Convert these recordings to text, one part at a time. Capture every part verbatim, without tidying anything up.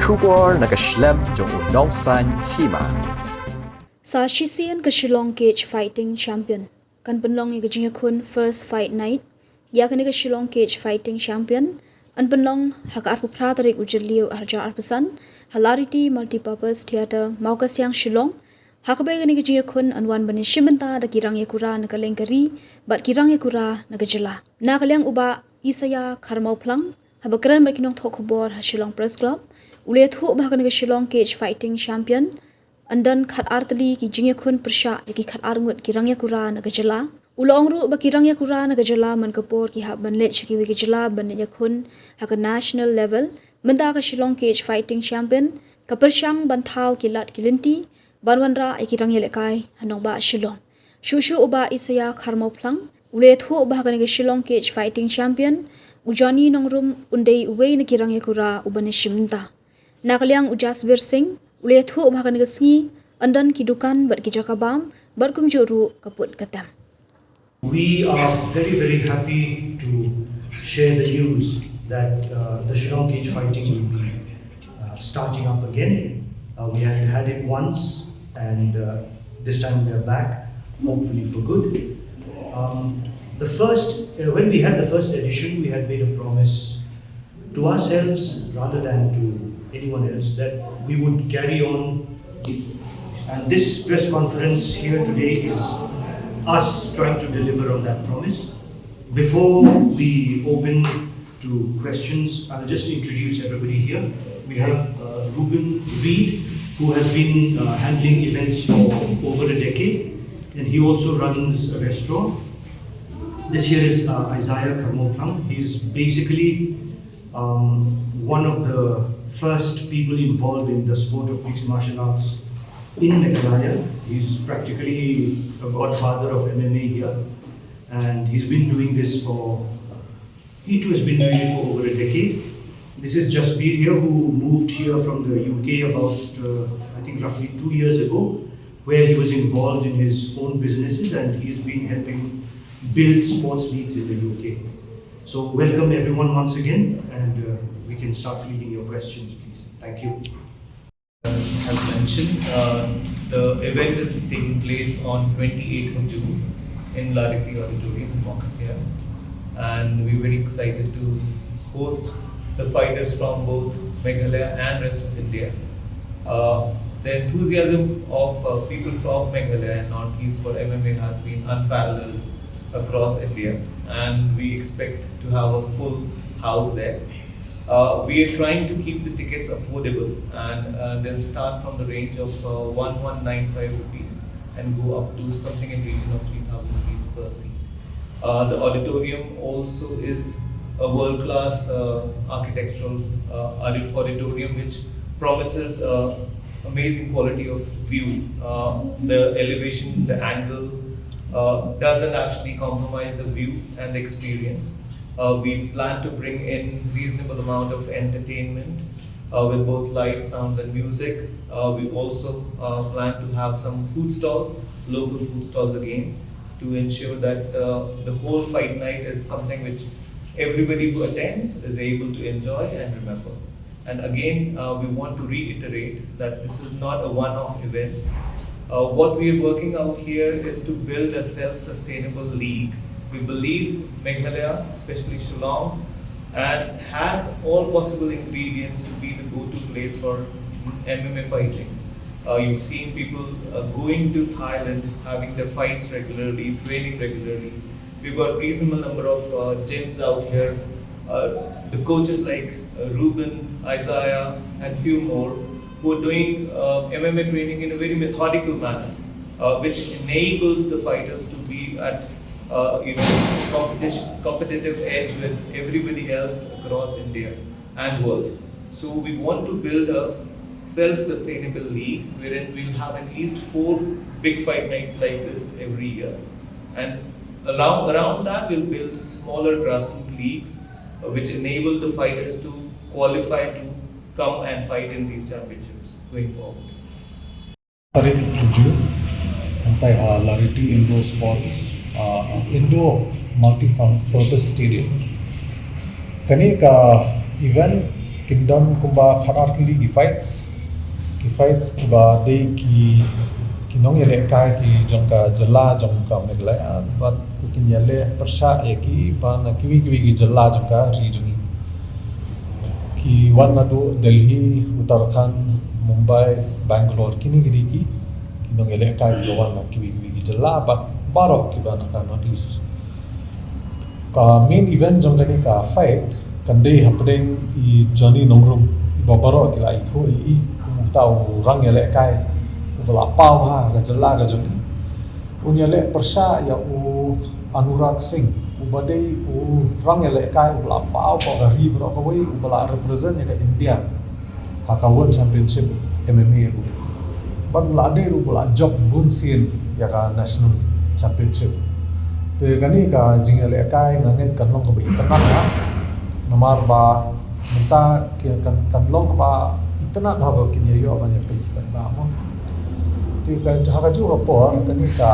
Khubor na ka shlem jong u nongsaiñ hima. Sa shisien ka Shillong Cage Fighting Champion kan pynlong ïa ka jingïakhun First Fight Night. Ïa kane ka Shillong Cage Fighting Champion yn pynlong ha ka arphew phra tarik u Jylliew arhajar arphew san ha Lariti Multipurpose Theatre, Mawkasiang, Shillong. Ha kaba ïa kane ka jingïakhun yn wan ban ïashim bynta da ki rangïakura na ka lyngkha ri bad ki rangïakura na ka jylla. Na ka liang u Bah Isaiah Kharmawphlang, haba kren bad ki nongthoh khubor ha Shillong Press Club, u la ïathuh ba ha kane ka Shillong Cage Fighting Champion yn don khatar tylli ki jingïakhun pyrshah ïa ki khatar ngut ki rangïakura na ka jylla. U la ong ruh ba ki rangïakura na ka jylla man ka por ki hap ban leit sha kiwei ki jylla ban leit ïakhun ha ka national level. Mynta ka Shillong Cage Fighting Champion ka pyrshang ban thaw ki lad ki lynti ban wanrah ïa ki rangïalehkai ha nongbah Shillong. Shuh shuh u Bah Isaiah Kharmawphlang u la ïathuh ba ha kane ka Shillong Cage Fighting Champion u Johnny Nongrum un dei uwei na ki rangïakura uban ïashim bynta. Na ka liang u Jasbir Singh u la ïathuh ba ha kane ka sngi yn don ki dukan bad ki jaka bam bad kumjuh ruh ka put ka tem. We are very, very happy to share the news that uh, the Shillong Cage Fighting will be uh, starting up again. Uh, we had had it once, and uh, this time we are back, hopefully for good. Um, the first, uh, when we had the first edition, we had made a promise to ourselves rather than to anyone else that we would carry on. And this press conference here today is us trying to deliver on that promise. Before we open to questions, I'll just introduce everybody here. We have uh, Ruben Reed, who has been uh, handling events for over a decade, and he also runs a restaurant. This here is uh, Isaiah Kharmawphlang. He's basically um, one of the first people involved in the sport of mixed martial arts in Meghalaya. He's practically a godfather of M M A here, and he's been doing this for, he too has been doing it for over a decade. This is Jasbir here, who moved here from the U K about, uh, I think, roughly two years ago, where he was involved in his own businesses, and he's been helping build sports leagues in the U K. So welcome everyone once again, and uh, we can start fielding your questions, please. Thank you. As mentioned, uh, the event is taking place on twenty-eighth of June in Lariti Auditorium in Mawkasiang, and we're very excited to host the fighters from both Meghalaya and rest of India. Uh, the enthusiasm of uh, people from Meghalaya and Northeast for M M A has been unparalleled across India, and we expect to have a full house there. Uh, we are trying to keep the tickets affordable, and uh, they'll start from the range of uh, one one nine five rupees and go up to something in region of three thousand rupees per seat. Uh, the auditorium also is a world-class uh, architectural uh, audi- auditorium, which promises uh, amazing quality of view. Uh, the elevation, the angle uh, doesn't actually compromise the view and the experience. Uh, we plan to bring in reasonable amount of entertainment uh, with both light, sounds, and music. Uh, we also uh, plan to have some food stalls, local food stalls again, to ensure that uh, the whole fight night is something which everybody who attends is able to enjoy and remember. And again, uh, we want to reiterate that this is not a one-off event. Uh, what we are working out here is to build a self-sustainable league. We believe Meghalaya, especially Shillong, and has all possible ingredients to be the go-to place for M M A fighting. Uh, you've seen people uh, going to Thailand, having their fights regularly, training regularly. We've got reasonable number of uh, gyms out here. Uh, the coaches like uh, Ruben, Isaiah, and few more who are doing uh, M M A training in a very methodical manner, uh, which enables the fighters to be at uh, you know competition, competitive edge with everybody else across India and world. So we want to build a self-sustainable league wherein we'll have at least four big fight nights like this every year, and along around that we'll build smaller grassroots leagues uh, which enable the fighters to qualify to come and fight in these championships going forward. Tarik tujuh, hangtai ha Lariti Indoor Sports, uh, Indoor Multi-Purpose Stadium. Kane ka event Kin don kumba khatar tylli ki fights. Ki fights kiba dei ki, ki nongïalehkai ki jong ka jylla jong ka Meghalaya. Bad kin ïaleh pyrshah ïa ki ba na kiwei kiwei ki jylla jong ka ri jong ngi. Ki wan naduh Delhi, Uttarakhand, Mumbai, Bangalore, kine ki dei ki, ki nongïalehkai kiba wan na kiwei kiwei ki jylla bad baroh kiba na ka North East. Ka main event jong kane ka fight kan dei hapdeng i Johnny Nongrum, iba baroh ki la ithuh ïa i kum uta u rang ïalehkai uba la paw ha ka jylla ka jong ngi. Un ïaleh pyrshah ïa u Anurag Singh, uba dei u rang ïalehkai uba la paw ka ri baroh kawei, uba la represent ïa ka India ha ka World Championship M M A ruh. Bad u la dei ruh ba la jop bun sien ïa ka National Championship. Te kane ka jingïalehkai nga ngeit kan long kaba itynnad, namar ba mynta ki kan, kan long kaba itynnad haba kin ïa ïoh ban ïa peit, peit ba mo. Te ka, ha kajuh ka por kane ka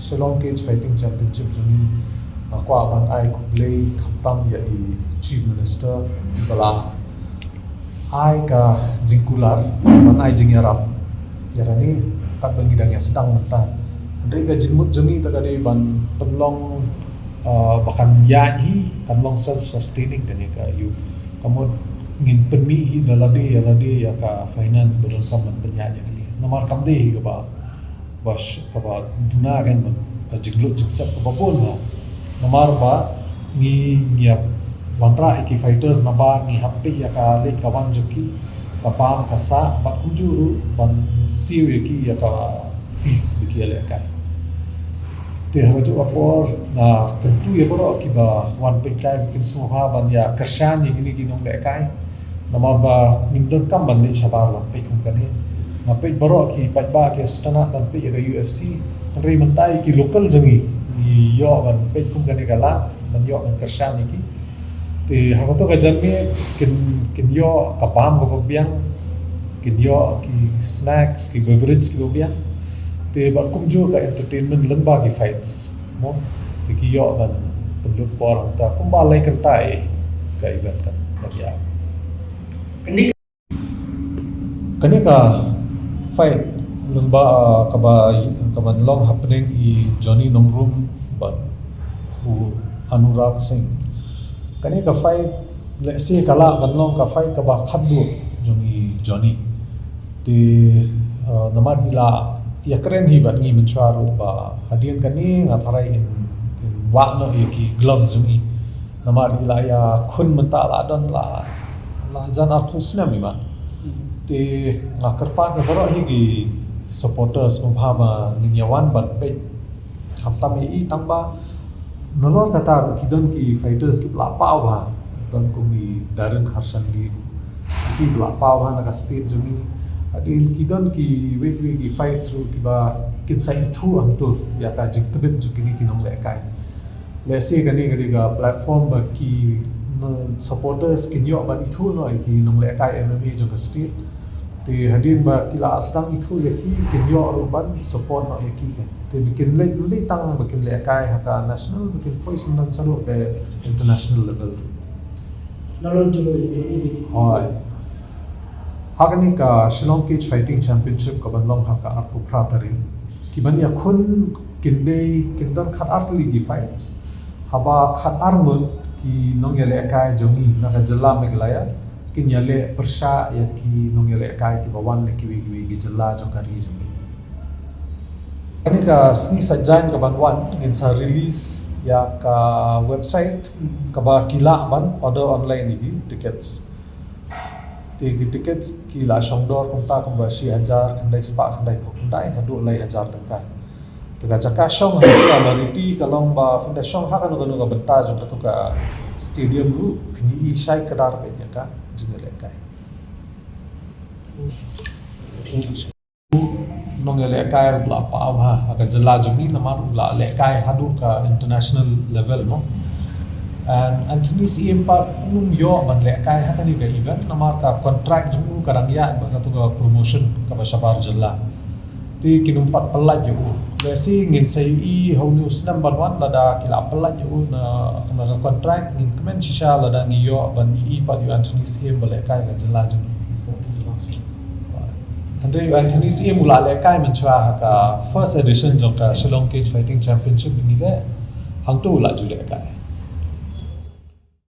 Shillong Cage Fighting Championship jong ngi, nga kwah ban ai khublei khamtam ïa i Chief Minister ba la ai ka jingkular ban ai jingïarap ïa kane katba ngi dang ïa sdang mynta. Hynrei ka jingmut jong ngi te ka dei ban pynlong, uh, ba kan ïaid hi, kan long self sustaining kane ka ïa u. Ka mut ngin pynmih hi da lade ïa lade ïa ka finance ba donkam ban pynïaid ïa kane. Namar kam dei hi kaba, ba sh-, kaba duna kan ban ka jinglut jingsep kaba bun ha. Namar ba ngi, ngi ïa wanrah ïa ki fighters nabar, ngi hap peit ïa ka leit ka wan jong ki, ka bam ka sah, bad kumjuh ruh ban siew ïa ki ïa ka fees ba ki ïalehkai. Te ha kajuh ka por nga kyntu ïa baroh kiba wan peit kai ba kin sngewbha ban ïa kyrshan ïa kine ki nonglehkai. Namar ba ngim donkam ban leit shabar ban peit kum kane. Nga peit baroh ki paidbah ki sngewtynnat ban peit ïa ka U F C. Hynrei mynta ïa ki local jong ngi, ngi ïoh ban peit kum kane ka lad, ban ïoh ban kyrshan ïa ki. Te ha kato ka janmiet kin, kin ïoh ka bam kaba biang, kin ïoh ki snacks, ki beverage kiba biang. Te bad kumjuh ka entertainment lyngba ki fights. Mo, te ki ïoh ban pynlut por hangta kumba lai kynta ïa ka event kan, kan ïa. Kane ka fight lyngba, ah, kaba, kaban long hapdeng i Johnny Nongrum bad u Anurag Singh. Kane ka fight lehse ka lah ban long ka fight kaba khatduh jong i Johnny. Te, ah, namar i la ïakren hi bad ngi mynshuwa ruh ba hadien kane nga tharai in, in wad noh ïa ki gloves jong i. Namar i la ïakhun mynta la don la, la jan arphew snem i man. Te nga kyrpad ïa baroh hi ki supporters sngewbha ba ngin ïa wan ban peit khamtam ïa i tang ba nalor kata ruh ki don ki fighters kiba la paw bha, don kum i Darren Kharshanli ruh, iti ba la paw bha na ka state jong i. Hadien ki don kiwei kiwei ki fights ruh kiba kin sa ithuh hangto ïa ka jingtbit jong kine ki nonglehkai. Lehse kane ka dei ka platform ba ki, mm, supporters kin ïoh ban ithuh noh ïa ki nonglehkai M M A jong ka state. Te hadien ba ki la sdang ithuh ïa ki, kin ïoh ruh ban support noh ïa ki kan. Te ba kin leh, ym dei tang ba kin lehkai ha ka national, ba kin poi syndon shaduh ka international level ruh. Nalor jong, jong i. Hooid. Ha kane ka Shillong Cage Fighting Championship kaban long ha ka arphew phra tarik, kiban ïakhun kin dei, kin don khatar tylli ki fights. Haba khatar ngut ki nongïalehkai jong ngi na ka jylla Meghalaya kin ïaleh pyrshah ïa ki nongïalehkai kiba wan na kiwei kiwei ki jylla jong ka ri jong ngi. Kane ka sngi Saitjaiñ kaban wan ngin sa release ïa ka website kaba ki lah ban order online ïa ki tickets. Te ki tickets ki la shong dor kumta kumba shi hajar khyndai spah khyndaiphew khyndai haduh lai hajar tyngka. Te ka jaka shong ha ka Lariti ka long ba phin da shong ha kano kano ka bynta jong kato ka stadium ruh phin ïohi shai kdar beit ïa ka jingïalehkai. Nongïalehkai ruh la paw bha ha ka jylla jong ngi namar u la lehkai haduh ka international level mo. And Anthony Syiem pat um ïoh ban lehkai ha kane ka event namar ka contract jong u ka dang ïaid bad kato ka promotion kaba shabar jylla. Te kin ym pat pyllait ïa u. Lehse ngin sa ïohi ha une u snem ban wan lada ki la pyllait ïa u na, na ka contract, ngin kmen shisha lada ngi ïoh ban ïohi pat ïa u Anthony Syiem ba lehkai ha ka jylla jong ngi. Hynrei u Anthony Syiem u la lehkai mynshuwa ha ka first edition jong ka Shillong Cage Fighting Championship ba ngi leh, hangto u la ju lehkai.